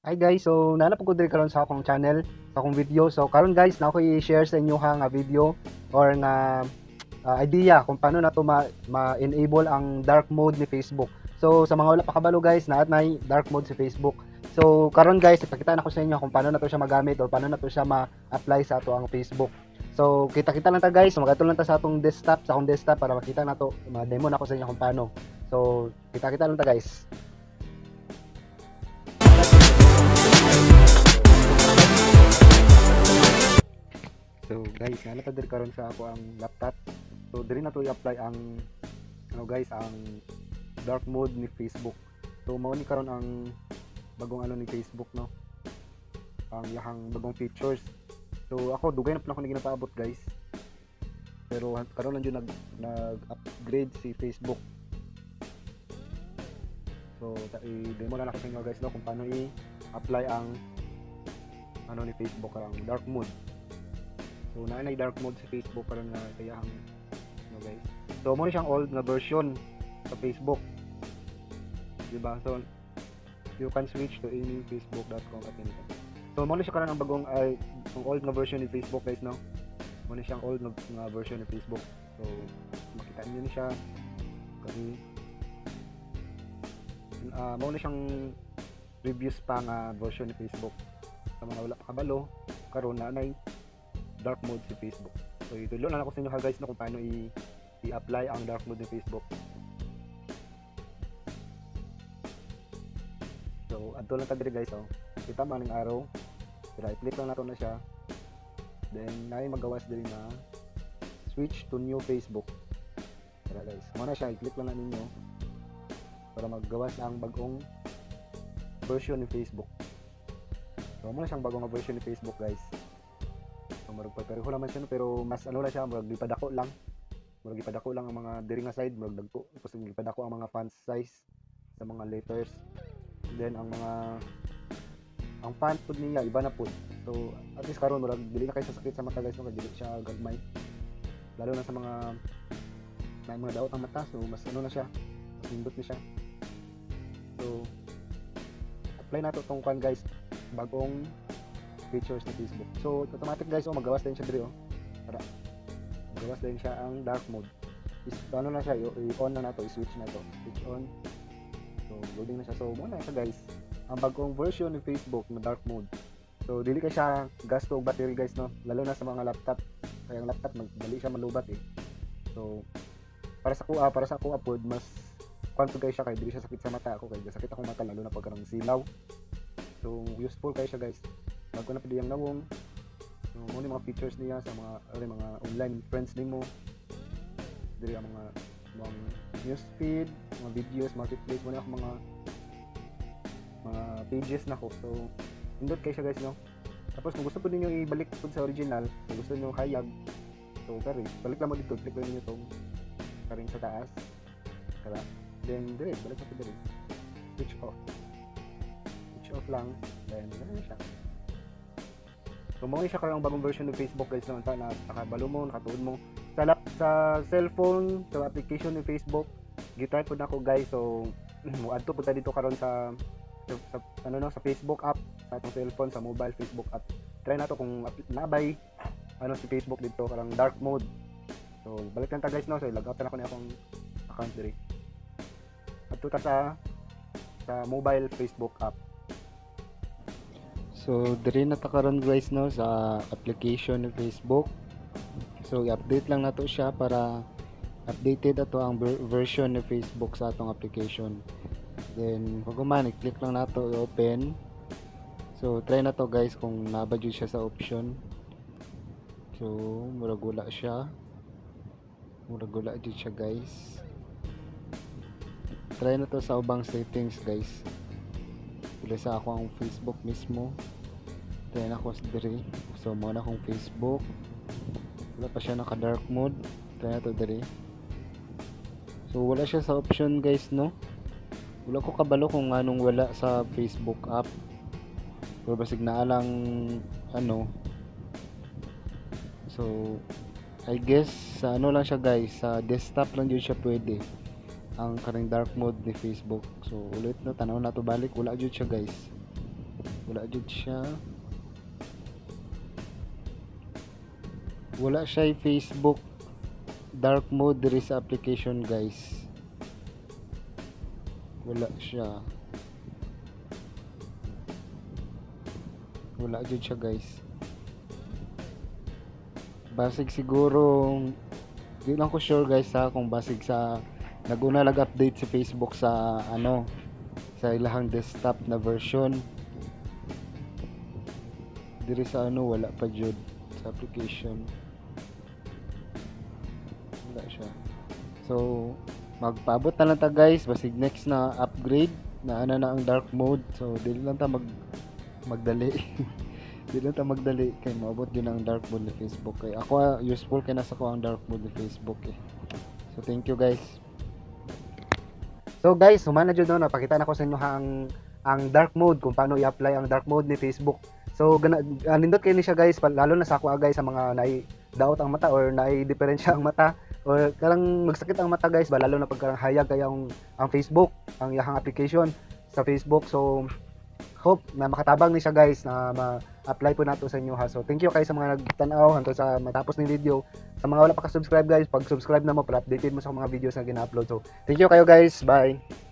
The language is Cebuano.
Hi guys, so naa na pud ko diri karon sa akong channel, sa akong video. So karon guys, na ako i-share sa inyo ha nga video or nga idea kung paano nato ma-enable ang dark mode ni Facebook. So sa mga wala pa kabalo guys, naa nay dark mode sa Facebook. So karon guys, ipakita na ko sa inyo kung paano nato siya magamit or paano nato siya ma-apply sa ato ang Facebook. So kita-kita lang ta guys, so magadto lang ta sa atong desktop, sa akong desktop para makita nato, ma-demo na ko sa inyo kung paano. So kita-kita lang ta guys. So guys, naa ta diri karon sa ako ang laptop. So diri na to i-apply ang ano guys, ang dark mode ni Facebook. So mao ni karon ang bagong ano ni Facebook, no. Ang iyahang bagong features. So ako, dugay na pud ako ni ginapaabot guys. Pero karon lang jud nag-upgrade si Facebook. So i-demo na lang ako sa inyo guys, no, kung paano i-apply ang ano ni Facebook, ang dark mode. So naa na dark mode sa Facebook karon nga sa iyahang ano guys. So mao ni siyang old nga version sa Facebook. Di ba? So you can switch to any facebook.com at any time. So mao ni siya karon ang bagong, ay, ang old nga version ni Facebook guys, no. Mao ni siyang old nga version ni Facebook. So makita niyo ni siya kasi mao ni siyang previous pa nga version ni Facebook. Sa mga wala pa kabalo, karon naa nay dark mode si Facebook. So itudlo na lang ako sa inyo ha guys, no, kung paano i-apply ang dark mode ni Facebook. So adto lang ta diri guys, oh. Kita man ang arrow. Pero i-click lang nato na siya. Then naay magawas diri na switch to new Facebook. Tara guys, mao na siya, i-click lang na ninyo para maggawas ang bagong version ni Facebook. So mao na siyang bagong nga version ni Facebook guys. So murag pa pareho naman siya, no, pero mas ano lang siya, murag gipadako lang. Murag gipadako lang ang mga diri nga side, murag dagko. Tapos gipadako ang mga font size sa mga letters. Then ang font pud niya iba na pud. So at least karon murag dili na kay sa sakit sa mata guys, no, kay dili siya gagmay. Lalo na sa mga na mga daot ang mata, so mas ano na siya, mas nindot na siya. So apply nato tong kwan guys, bagong features ni Facebook. So automatic guys, oh, magawas din siya diri oh. Tara. Magawas din siya ang dark mode. Is ano na siya, i-on na nato, i-switch na to. Switch on. So loading na siya. So mao na siya guys. Ang bagong version ni Facebook na dark mode. So dili kay siya gasto og battery guys, no. Lalo na sa mga laptop. Kaya ang laptop magdali siya malubat eh. So para sa kuha pod, mas kwan kay siya kay dili siya sakit sa mata. Ako kay sakit akong mata lalo na pag kanang silaw. So useful kay siya guys. Bago na pud iyang nawong. So mao ni mga features niya sa mga ano, mga online friends nimo. Diri ang mga newsfeed, mga videos, marketplace, mo ni ako mga pages nako. So nindot kay siya guys, no. Tapos kung gusto po ninyo ibalik pud sa original, kung gusto niyo hayag, so kari, balik lang mo dito, click lang ninyo tong karing sa taas. Kara. Then dire, balik na po dire. Switch off. Switch off lang, then ganun na siya. So mao ni siya karon ang bagong version ng Facebook guys, no, na nakabalo mo, nakatuod mo sa cellphone, sa application ni Facebook. Gitry pud nako guys. So moadto pud ta dito karon sa ano no, sa Facebook app sa atong cellphone, sa mobile Facebook app. Try nato kung nabay ano si Facebook dito karang dark mode. So balik lang ta guys, no. So log out na ko ni akong account diri. Adto ta sa mobile Facebook app. So diri na ta karon guys, no, sa application ni Facebook. So i-update lang nato siya para updated ato ang version ni Facebook sa atong application. Then pag human, i-click lang nato i-open. So try na to guys kung naa ba jud siya sa option. So murag wala siya. Murag wala jud siya guys. Try na to sa ubang settings guys. Pila sa ako ang Facebook mismo. Try na ko sa diri. So mao na akong Facebook. Wala pa siya naka dark mode. Try na to diri. So wala siya sa option guys, no. Wala ko kabalo kung anong wala sa Facebook app. Pero basig naa lang ano. So I guess sa ano lang siya guys, sa desktop lang jud siya pwede ang karing dark mode ni Facebook. So ulit no, tanaw na to balik, wala jud siya guys. Wala jud siya. Wala siya Facebook dark mode diri sa application, guys. Wala siya. Wala jud siya, guys. Basig siguro, di lang ko sure, guys, ha, kung basig sa naguna lag update si Facebook sa ano, sa ilahang desktop na version. Diri sa ano, wala pa jud sa application. Wala siya. So magpaabot na lang ta, guys, basig next na upgrade na ana na ang dark mode. So dili lang ta magdali. Dili lang ta magdali kay moabot gyud ang dark mode ni Facebook, kay ako useful kay nasa ko ang dark mode ni Facebook eh. So thank you, guys. So guys, humana jud no, napakita na ko sa inyo ang dark mode, kung paano i-apply ang dark mode ni Facebook. So gana, nindot kay ni siya, guys, lalo na sa ako guys, sa mga naay daot ang mata or naay diferensya ang mata or karang magsakit ang mata, guys, ba, lalo na pag karang hayag kay ang Facebook, ang iyahang application sa Facebook. So hope na makatabang ni siya, guys, na ma-apply po nato sa inyo ha. So thank you kay sa mga nagtan-aw hangtod sa matapos ng video. Sa mga wala pa ka-subscribe, guys, pag-subscribe na mo para updated mo sa mga videos na gina-upload. So thank you kayo, guys. Bye.